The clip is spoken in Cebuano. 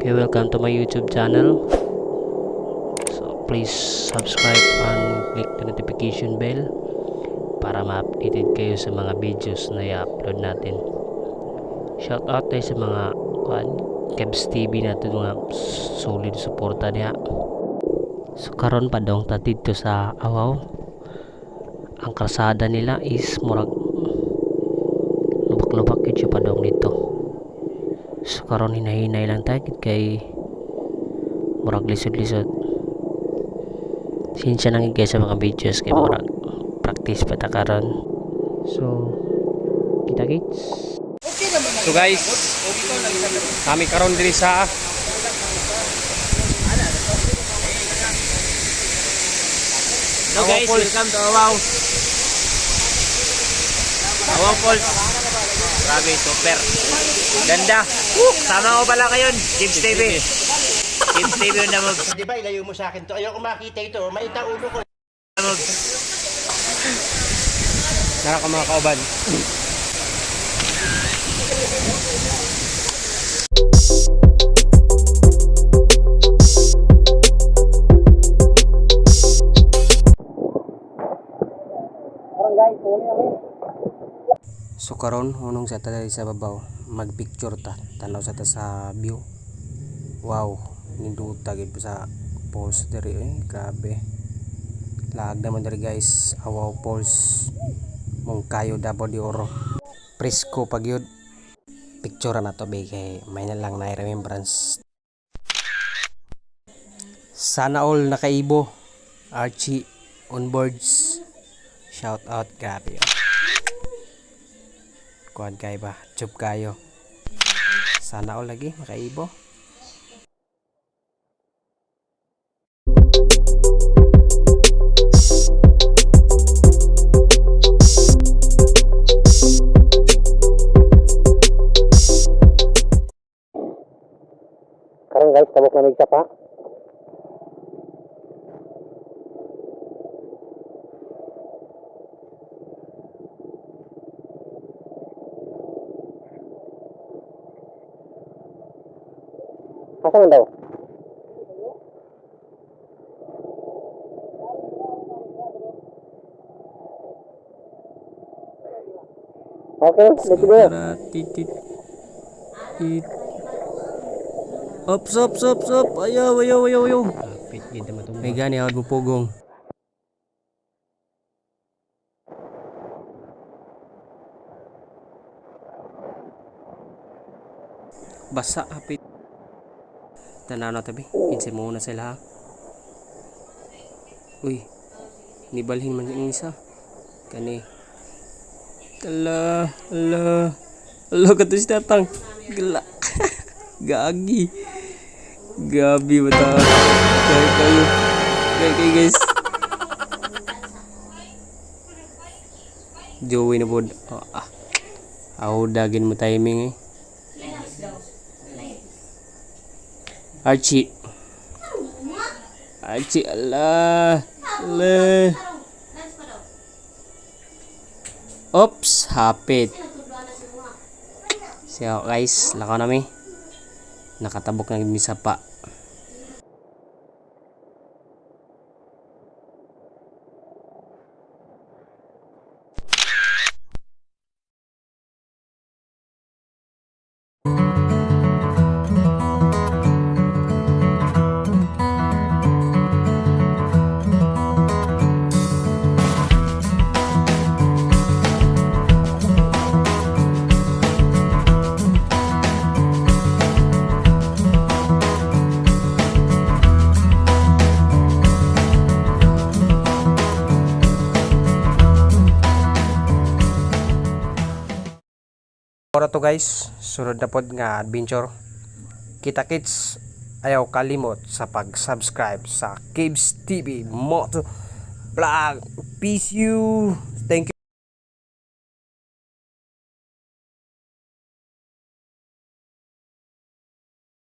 Okay, welcome to my YouTube channel. So please subscribe and click the notification bell para ma-updated kayo sa mga videos na i-upload natin. Shout out tayo sa mga kuan Kebs TV natin, mga solid suporta niya. So karon pa dong ta didto sa Awaw. Ang kalsada nila is murag lubak-lubak gyud siya padong dito. So karon hinahinay lang tayo kay murag lisod-lisod. Sinsya nang guys sa mga videos kay murag practice pa ta karon. So kita kits. So guys, kami karon diri sa Hello guys, Awaw Falls. Welcome to Awaw. Awaw Falls. Grabe, super. Ganda. Woo! Sama ko pala ngayon, Gibbs TV. Gibbs TV on the move. Di ba ilayo mo sa akin to? Ayoko makita ito. Maita ulo ko. Move. Nara ka mga kauban. So karon hunong sa ta diri sa babaw, magpicture ta, tanaw sa ta sa view. Wow, nindota gid sa falls diri eh, grabe. Laag naman diri guys, Awaw Falls. Monkayo, Davao de Oro. Presko pa gyud. Picture na to be kay may na lang na remembrance. Sana all nakaibo. Archie on boards. Shout out, grabe. Oh. Kuan kay ba, chup kayo. Sana all lagi makaibo. Karon guys, tabok na mig pa. Asa man daw? Okay, let's go. Tara, tit tit. Tit. Ops, ops, ops, op. Ayaw, ayaw, ayaw, ayaw. Kapit gid matumba. May gani awad mo pugong. Basa hapit. Tanaw na tabi. Kinsa mo na sila ha. Uy. Nibalhin man ang isa. Kani. Ala, ala. Ala kato si tatang. Gala. Gagi. Gabi ba ta? Kaya kayo. Kaya kayo guys. Joey na pod. Oh, ah. Aw, dagin mo timing eh. Archie. Archie, ala. Ala. Oops, hapit. So guys, lakaw nami. Nakatabok na mi sa pa. Ora to guys, sunod na pod nga adventure. Kita kits, ayaw kalimot sa pag-subscribe sa Gibbs TV Moto Vlog. Peace you.